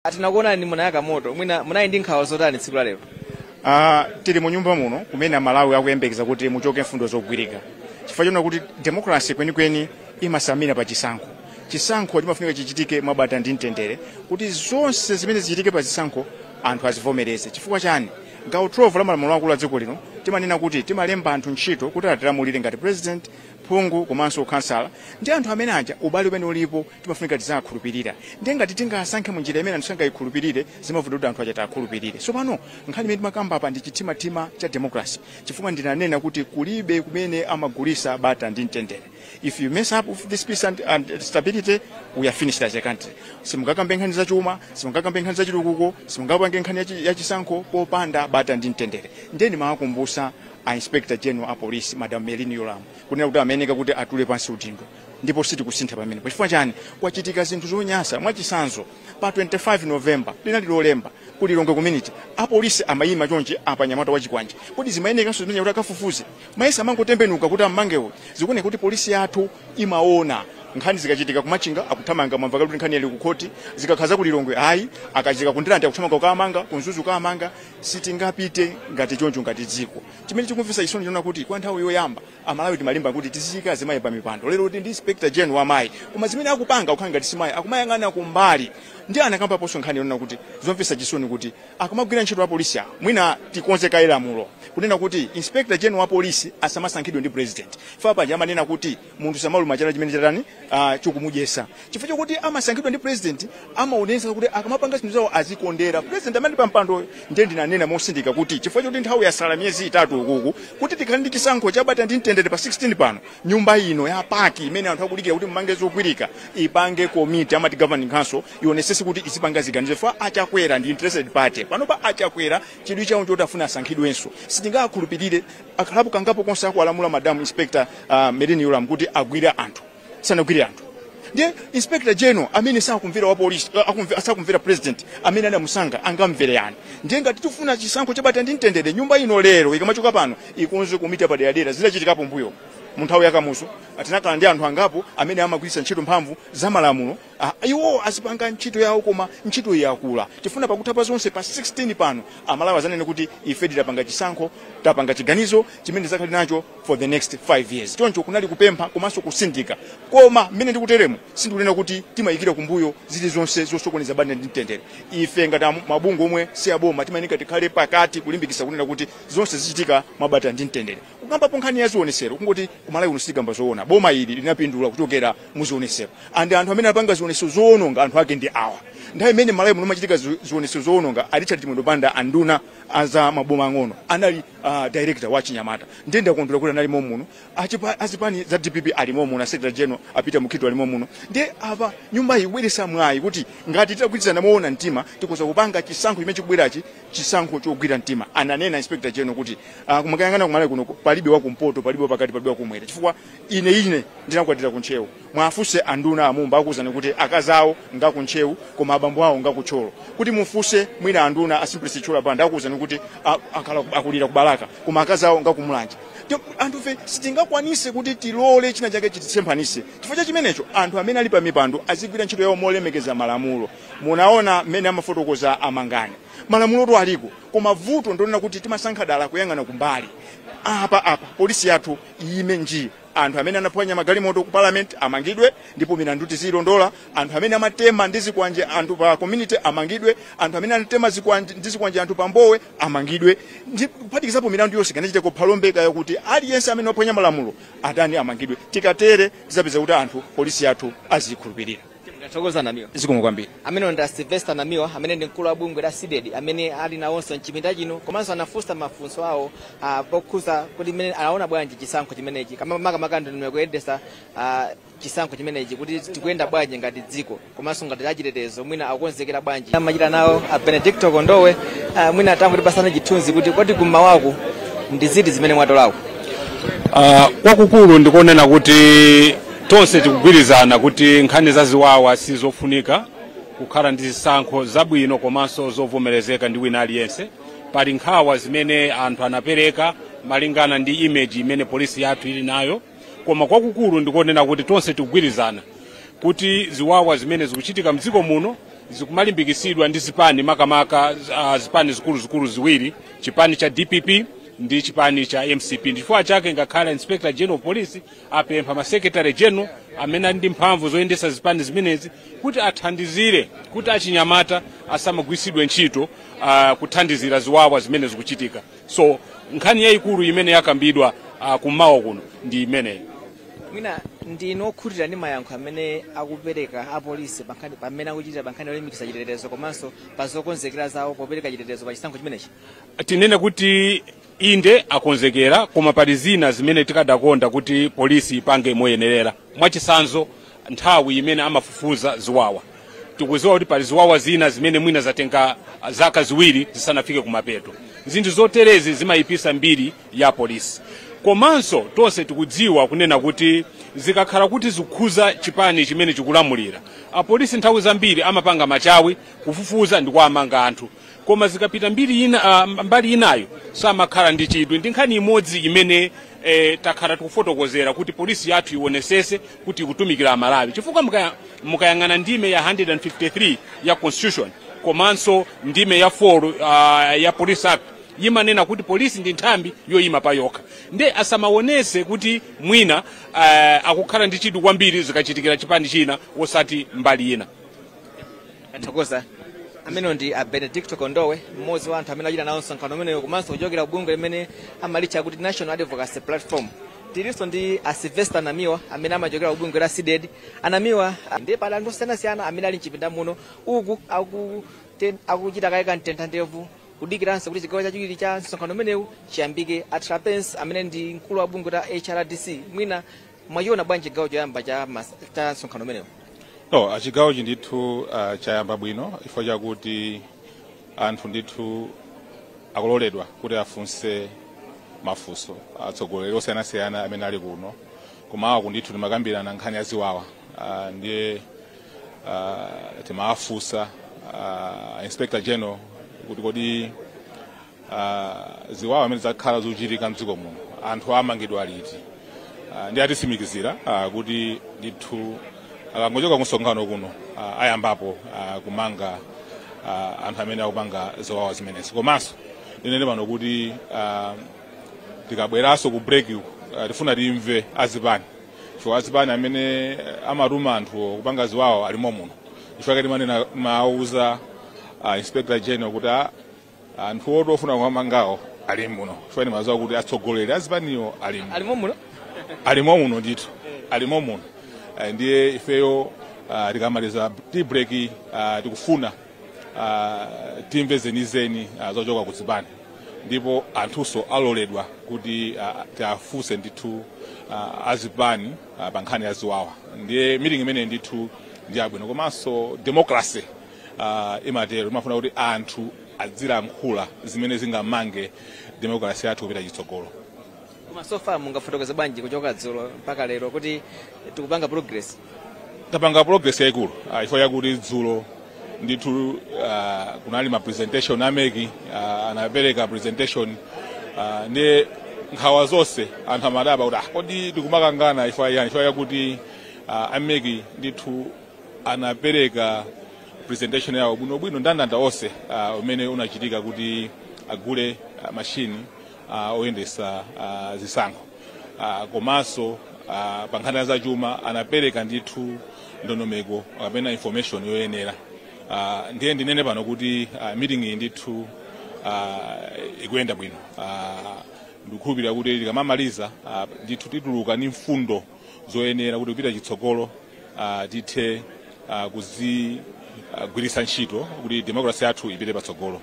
Tinakuonani munayaka moto, mwina munali ndi nkhawa zotani tsiku la lero? Tili mu nyumba muno kumene Amalawi akuyembekeza kuti muchoke mfundo zogwirika, chifukwa chona kuti democracy kwenikweni imasamira pa chisankho. Chisankho chimafunika chichitike mwabata ndi mtendere, kuti zonse zimene zichitike pa zisankho anthu azivomereze. Chifukwa chani? Gawo 12 la malamulo akulu a dziko lino timanena kuti timalemba anthu ntchito kuti atilamulire ngati president, phungu komanso kansala, ndi anthu amene aja ubale umene ulipo timafunika tizakhulupirira. Ndiye ngati tingasankhe munjira imene anthu sangayikhulupirire, zimavuta kuti anthu aja tiakhulupirire. So pano nkhani imene timakamba apa ndi chithimathima cha democracy, chifukwa ndinanena kuti kulibe kumene amagulisa bata ndi mtendere. If you mess up with this peace and stability, we are finished as a country. Simungakambe nkhani zachuma, simungakambe nkhani zachitukuko, simungapange nkhani yachisankho popanda bata ndi mtendere. Ndiye ndimawakumbusa a Inspector General a Police, Madam Merlyne Yolamu, kunena kuti ameneka kuti atule pansi udindo, ndipo sitikusintha pamenepo. Chifukwa chani? Kwachitika zinthu zonyasa. Mwachisanzo, pa 25 November, linali Lolemba, ku Lilongwe community apolisi amayima chonchi apa nyamata wachikwanje. Kuti zimayenekanso zimene kuti akafufuze maisa amangotembenuka kuti ammangewo. Zikuoneka kuti polisi yathu imaona nkhani zikachitika kumachinga akuthamanga, mwamva kuti nkhani ili kukhoti. Zikakhaza ku Lilongwe ayi, akachitika kundilande akuthamanga kukamanga, ku Mzuzu kamanga. Sitingapite ngati choncho ngati dziko. Chimene chikumvetsa chisoni chona kuti kwa nthawi yoyamba Amalawi timalimba kuti tiziyika azimayi pa mipando. Lero kuti ndi Inspector General wamayi, koma zimene akupanga kukhala ngati simayi, akumayang'ana kumbali. Ndi anakambaponso nkhani yonena kuti zomvetsa chisoni kuti akamagwira ntchito apolisi awo, mwina tikonze kaye lamulo kunena kuti Inspector General wa polisi asamasankhidwe ndi president. Fa paja amanena kuti munthu samaluma chala chimene chatani chikumudyesa. Chifukwa chokuti amasankhidwa ndi president, amaonetsa kuti akamapanga zinthu zawo azikondera president amene pa mpandoyo. Ndiye ndinanena mosindika kuti chifukwa choti nthawi yasala miyezi 3 ukuku kuti tikhale ndi chisankho chabata ndi mtendere pa 16 pano, nyumba ino ya PAC imene anthu akudikira kuti mmange zogwirika, ipange komiti amati governing council, ionesese kuti izipanga ziganizo. Fa Achakwera ndi interested party panopa. Achakwera chidwi chawo choti afuna asankhidwenso. Sitingakhulupirire akhalapo kangapo konse akuwalamula Madam Inspector Merlyne Yolamu kuti agwire anthu, sanagwire anthu. Ndiye Inspector General amene sakumvera wa police, sakumvera president amene anamusankha, angamvere yani? Ndiye ngati tifuna chisankho chabata ndi mtendere, nyumba ino lero ikamachoka pano ikonze komiti paderadera. Zidachitikapo mbuyo mu nthawi yakamuso, tinakhala ndi anthu angapo amene amagwiritsa ntchito mphamvu za malamulo. Iwo azipanga ntchito yawo, koma ntchito yakula. Tifuna pakutha pa zonse pa 16 pano Amalawi azanene kuti ife tidapanga chisankho, tapanga chiganizo chimene tizakhale nacho for the next 5 years. Choncho kunali kupempha komanso kusindika. Koma mmene ndikuteremo, sindikunena kuti timayikira kumbuyo zilizonse zosokoneza bata ndi mtendere. Ife ngati mabungwe omwe si aboma timayeneka tikhale pakati kulimbikitsa kunena kuti zonse zichitika mwabata ndi mtendere. Kukambapo nkhani ya zionesero, kungoti kumalawi kuno sitikamba zoona. Boma ili linapindula kuchokera mu zionesero, and anthu amene apanga zionesero zoononga, anthu ake ndi awa. Nthawi imene Malawi muno machitika zionesero zoononga, a Richard Chimwendo Banda, anduna aza maboma ang'ono, anali director wa chinyamata. Ndiye ndakondwera kuti analimo muno. Azipani za DPP alimo muno, secretary general a Peter Mukhito alimo muno. Ndiye apa nyumba iyi ikubweretsa mwayi kuti ngati titagwirizana moona mtima, tikuza kupanga chisankho chimene chikubwerachi chisankho chogwira mtima. Ananena Inspector General kuti kumakayang'ana kumalawi kuno palibe wakumpoto, palibe wapakati, palibe wakumwera, chifukwa ine ndinakwatira kuntcheu. Mwafuse anduna amumba, akuwuzani kuti akazi awo ngakuntcheu koma abambo awo ngakutcholo. Kuti mufuse mwina anduna a Simplex Chithyola Banda, akuwuzani kuti akhala akulira kubalaka koma akazi awo ngakumulanje. Anthufe sitingakwanise kuti tilole china chake chitisemphanise. Chifukwa cha chimenecho, anthu amene ali pa mipando azigwira ntchito yawo molemekeza malamulo. Munaona mmene amafotokoza amangani, malamulo aliko, koma vuto ndonena kuti timasankha dala kuyang'ana kumbali. Apa polisi yathu iyime nji. Anthu amene anaphwanya magalimoto ku parliament amangidwe, ndipo milandu tizilondola. Anthu amene amatema ndi zikwanje anthu pa community amangidwe. Anthu amene anatema zikwanje ndi zikwanje anthu pa Mbowe amangidwe, ndi kuphatikizapo milandu yonse kanachite kuphalombe kaya kuti aliyense amene waphwanya malamulo atani, amangidwe. Tikatere tizapeza kuti anthu polisi yathu azikhulupirira. Tathokoza, Namiwa. Zikomo kwambiri. Amene ndi Sylvester Namiwa, amene ndi mkulu wa bungwe la CDEDI, amene ali nawonso mchipinda chino, komanso anafunsa mafunso awo pokhuza kuti mmene anaona bwanji chisankho chimenechi, kama makamaka ndondomeko kuyendesa chisankho chimenechi, kuti tikuyenda bwanji ngati dziko, komanso ngati achitetezo mwina akukonzekera bwanji. Amachita nawo a Benedicto Kondowe, mwina tangotipasana chithunzi kuti kodi kummawaku ndi ziti zimene mwatolako? Kwakukulu ndikonena kuti tonse tikugwirizana kuti nkhani za ziwawa sizofunika, kukhala ndi zisankho zabwino komanso zovomerezeka ndi wina aliyense. Pali nkhawa zimene anthu anapereka malingana ndi image imene polisi yathu ili nayo, koma kwakukulu ndikonena kuti tonse tikugwirizana kuti ziwawa zimene zikuchitika mdziko muno Zikumalimbikisidwa ndi zipani, makamaka zipani zikuluzikulu ziwiri, chipani cha DPP ndi chipani cha MCP. Ndichifukwa chake ngakhale Inspector General of Police apempha ma secretary general amene ali ndi mphamvu zoyendesa zipani zimenezi kuti athandizire kuti achinyamata asamagwiritsidwe ntchito kuthandizira ziwawa zimene zikuchitika. So nkhani yayikulu imene yakambidwa kummawa kuno ndi imeneyi. Mwina ndinu okhutira ndi mayankho amene akupereka apolisi pankhani pamene akuchitira pankhani yolimbikitsa chitetezo komanso pa zokonzekera zawo popereka chitetezo pa chisankho chimenechi? Tinene kuti inde, akonzekera, koma pali zina zimene tikadakonda kuti polisi ipange moyenerera. Mwachisanzo, nthawi imene amafufuza ziwawa. Tikuziwa kuti pali ziwawa zina zimene mwina zatenga zaka 2 zisanafike kumapeto. Zinthu zoterezi zimayipisa mbiri ya polisi. Komanso tonse tikudziwa kunena kuti zikakhala kuti zikukhuza chipani chimene chikulamulira, apolisi nthawi zambiri amapanga machawi kufufuza ndi kuamanga anthu, koma zikapita mbiri ina, mbali inayo samakhala ndi chidwi. Ndi nkhani imodzi imene takhala tikufotokozera kuti polisi yathu ionesese kuti ikutumikira Amalawi, chifukwa mukayang'ana ndime ya 153 ya Constitution komanso ndime ya 4 ya Police Act, imanena kuti polisi ndi nthambi yoyima pa yokha. Nde asamaonese kuti mwina akukhala ndi chidwi kwambiri zikachitikira chipani china osati mbali ina. Athokoza. Amene ndi a Benedicto Kondowe, mmodzi wa anthu amene achita nawo msonkhano umeneyo komanso kuchokera kubungwe limene amalitcha kuti National Advocacy Platform. Tilinso ndi a Sylvester Namiwa amene amachokera kubungwe la CDEDI. Anamiwa, ndi pali anthu osiyanasiyana amene ali mchipinda muno uku akuchita kaye kamtenthandevu kudikiranso kuti chigawo chachiwiri cha msonkhano umenewu chiyambike. A Trapence amene ndi mkulu wa bungwe la HRDC, mwina mwachiona bwanji chigawo choyamba cha msonkhano umenewu? No, chigawochi ndithu chayamba bwino chifukwa chakuti anthu ndithu akuloledwa kuti afunse mafunso atsogoleri osiyanasiyana amene ali kuno. Komawa ndithu timakambirana nkhani ya ziwawa, ndiye timawafunsa Inspector General kuti kodi ziwawa amene zakhala zikuchitika mdziko muno, anthu amangidwa liti? Ndi atisimikizira kuti ndithu akangochoka kusonkhano kuno ayambapo kumanga anthu amene akupanga ziwawa zimenezi. Komanso ndinene pano kuti tikabweranso ku break tifuna timve azipani, chifukwa azipani amene amatuma anthu kupanga ziwawa alimo muno. Chifukwa timanena mauza Inspector General kuti anthu oti ofuna kukamangawo ali muno, chifukwa timaziwa kuti atsogoleri azipaniwo alimo. Alimo muno? Alimo muno ndithu, alimo muno. Ndiye ifeyo tikamaliza tea break tikufuna timve zenizeni zochoka kuzipani, ndipo anthunso aloledwa kuti tiafunse ndithu azipani pa nkhani ya ziwawa. Ndiye meeting imene ndithu ndi yabwino, komanso democracy imatero, imafuna kuti anthu azilankhula zimene zingamange democracy yathu kupita chitsogolo. Koma so far mungafotokoze bwanji kuchoka dzulo mpaka lero kuti tikupanga progress? Tapanga progress yayikulu chifukwa chakuti dzulo ndithu kunali ma presentation a MEC, anapereka presentation, ndiye nkhawa zonse anthu amadabwa kuti kodi tikumakangana chifukwa yani? Chifukwa chakuti a MEC ndithu anapereka presentation yawo bwinobwino, ndandanda onse umene unachitika kuti agule mashini oyendesa zisankho, komanso pa nkhani za chuma anapereka ndithu ndondomeko kapena information yoyenera. Ndiye ndinene pano kuti meeting iyi ndithu ikuyenda bwino. Ndikukhulupirira kuti tikamamaliza ndithu tituluka ndi mfundo zoyenera kuti kupita chitsogolo tithe kuzigwiritsa ntchito kuti democracy yathu ipite patsogolo.